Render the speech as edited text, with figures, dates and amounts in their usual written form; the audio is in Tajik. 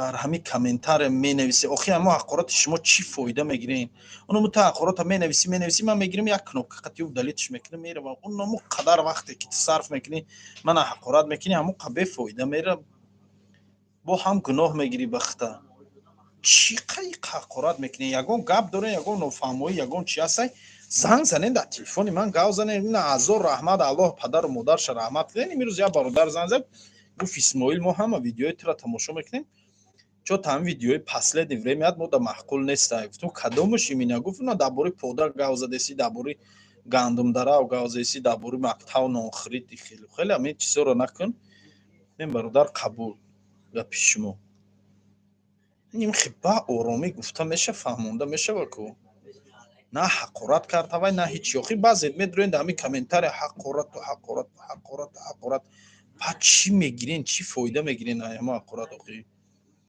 Дар ҳами комментария менависӣ. Охи, ҳамо ҳақорати шумо чӣ фоида мегирен? Оному та ҳақорота менависӣ, менависӣ, ман мегирам, як кнопка қати удалить ш мекунам, меравам. Оному қадар вақте ки ту сарф мекунӣ, мана ҳақорат мекунӣ, ҳамо қа бефоида мера, бо ҳам гуноҳ мегирӣ. Бахта чӣ қай ҳақорат мекунӣ? Ягон гап дорен, ягон нофаҳмоӣ, ягон чи ҳастай, занг занен, дар телефони ман гав занен. Ина, ҳазор раҳмат, Аллоҳ падару модарша раҳмат кунен. Имрӯз як бародар занг зад, гуфт: «Исмоил, мо ҳама видеои тура тамошо мекунем, чо та ҳами видеои последний время ят мо да маъқул неста». Гуфтам: «Кадомаш имина?» Гуфт: «На, дар бораи пода гав задеси, дар бораи гандумдарав гав задеси, дар бораи мактаб нонхӯрӣ, хеле хеле ҳамин чизҳоро накун». Мен, бародар, қабул гапи шумо. Ин ба оромӣ гуфта меша, фаҳмонда мешава ку, на ҳақорат кард ҳавай, на ҳеч. Охи, баъзе медроен дар ҳамин комментария ҳақорату ҳақорату ҳақорату ҳақорат. Баъд чӣ мегирен, чӣ фоида мегирен ҳама ҳақорат, охи?